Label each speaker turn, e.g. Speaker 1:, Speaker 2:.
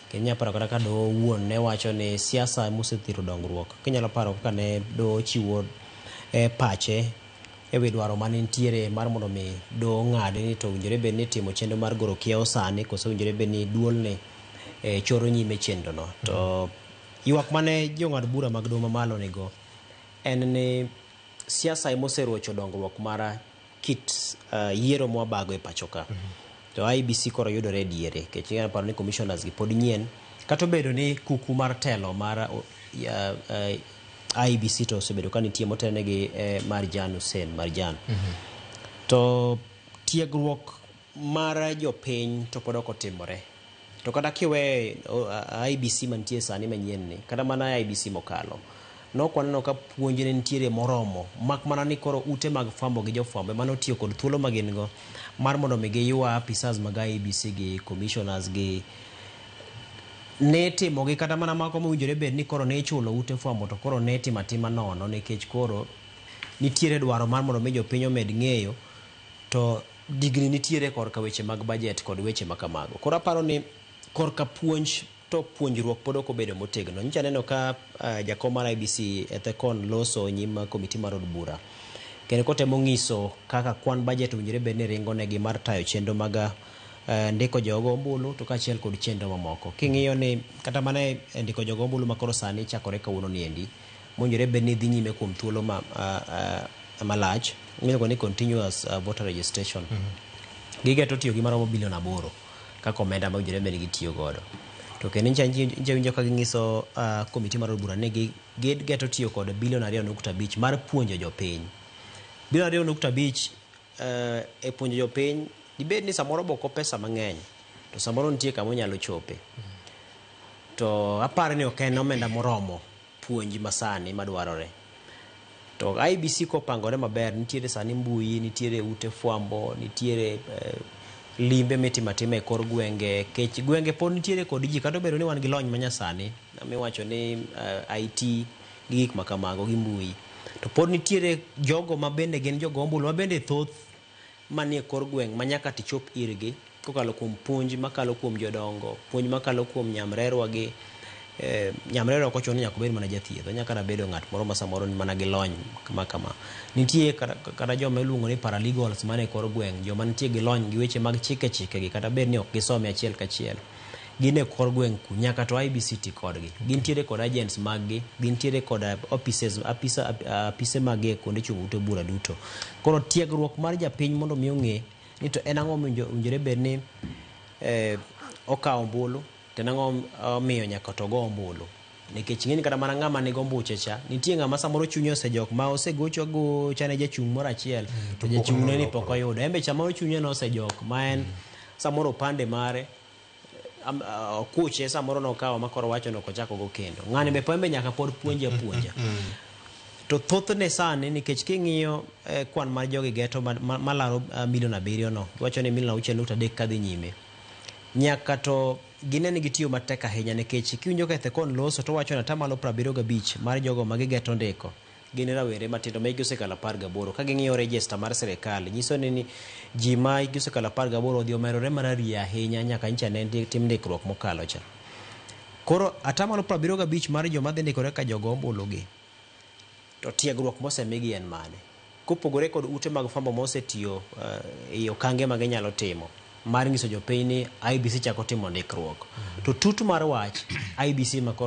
Speaker 1: Kendo inyalo paro kata ka doho owuon ne wacho ni siasa emosethiro dongruok. Kinyalo paro kaka ne doho chiwo pache e wi dwaro mane nitiere mar mondo mi doho ong'adi ni to owinjore bed ni itimo chenro mar goro kiewo sani koso owinjore bed ni duolni choro nyime chenro no. To ywak mane jong'ad bura mag doho mamalo nigo en ni siasa emoserocho dongruok mar kit yiero mwabago e pacho ka. To IEBC koro yudore e diere nikech inyalo paro ni commissioners gi pod nyien kata obedo ni kuku mar telo mar IEBC to osebedo ka nitie motelne gi Marjan Hussein Marjan. To tiegruok mar jopiny to pod ok otimore. To kata kiwe IEBC mantie sani manyien ni, kata mana IEBC mokalo, nok waneno ka puonj ne nitiere moromo, mak mana ni koro ute mag fwambo gi jofwambo ema notiyo kod thuolo ma gin go mar mondo mi giywa apisas mag IEBC gi commissioners gi ne timogi kata mana mago mowinjore bed ni koro ne ichulo ute fwambo to koro ne itimo atima nono nikech koro nitiere dwaro mar mondo mi jopiny omed ng'eyo to digni nitiere korka weche mag budget kod weche ma kamago. Koro aparo ni korka puonj to puonjruok pod ok obedo motegno. Nyocha aneno ka jakom mar IEBC Ethekon loso nyim komiti mar od bura. Kendo kotemo ng'iso kaka kwan budget owinjore bed ni ringo negi mar tayo chenro mag ndiko jogo ombulu to kaachiel kod chenro mamoko. King'iyo ni kata mana e ndiko jogo ombulu ma koro sani chakore kawuono ni endi, mowinjore bed ni dhi nyime kuom thuolo ma malach, miluongo ni continuous voter registration. Gigeto tiyo gi maromo bilion 8 kaka omenda ma owinjore bed ni gitiyo godo. To kendo nyicha winjo ka ging'iso komiti mar od bura ni gigeto tiyo kod bilion 2.5 mar puonjo jopiny. Bilion 2.5 e puonjo jopiny dibed ni samoro boko pesa mang'eny to samoro nitie kama onyalo chope. To aparo ni ok en omenda moromo puonj masani madwarore. To IEBC kopangore maber, nitiere sani mbui, nitiere ute fwambo, nitiere limbe mitimo atima e kor gwenge, kech gwenge pod nitiere kod ji kata obedo ni wan gi lony manyasani miwacho ni IT gi gik makamago gi mbui. To pod nitiere jogo ma bende gin jogo ombulu ma bende thoth manie kor gweng' ma nyaka tichop irgi kokalo kuom puonj makalo kuom jodongo, puonj makalo kuom nyamrerwa gi nyamrerwa ok ochuno ni nyaka obed mana jathieth, onyalo kata bedo ng'at moro ma samoro ni mana gi lony ma kama. Nitie kata joma iluongo ni paralegals mane kor gweng', joma nitie gi lony gi weche mag chike chike gi kata bed ni ok gisome achiel kachiel. Gin e kor gweng' ku nyaka to IEBC ti kodgi. Gintiere kod agents mag gi, gintiere kod offices, apisa, apise mag gi e kuonde chung' ute bura duto. Koro tiegruok mar japiny mondo mi ong'e ni to en ang'o mowinjore bed ni okawo ombulu to en ang'o omiyo nyaka to ogo ombulu. Nikech ing'eni kata mana ng'ama nigo ombuche cha, nitie ng'ama samoro chunye osejok ma osegocho agocha ne jachung' moro achiel to jachung' ne ni pok oyudo. En be samoro chunye nosejok ma en samoro opande mare okuche samoro nokawo ma koro wacho ni ok ochak ogo kendo. Ng'ani be en be nyaka pod puonje apuonja. To thothne sani nikech king'iyo kwan mar jogi geto malaro milion 7 no, giwacho ni milion 6.3 kadhi nyime. Nyaka to gine ni gitiyo matek ahinya nikech kiwinjo ka Ethekon loso to wacho ni atamalo 75 mar jogo ma gigeto ndiko gin rawere matindo ma hikgi osekalo 18. Ka ging'iyo register mar sirikal nyiso ni ji ma hikgi osekalo 18 odhi omedore marariya ahinya nyaka nyicha ne tim ndikruok mokalo cha. Koro atamalo 75 mar joma dhi ndikore ka jogo ombulu gi to tiegruok mosemigi en mane? Kopogore kod ute mag fwambo mosetiyo e okange ma ginyalo timo mar nyiso jopiny ni IEBC chako timo ndikruok. To tut mar wach IEBC ma koro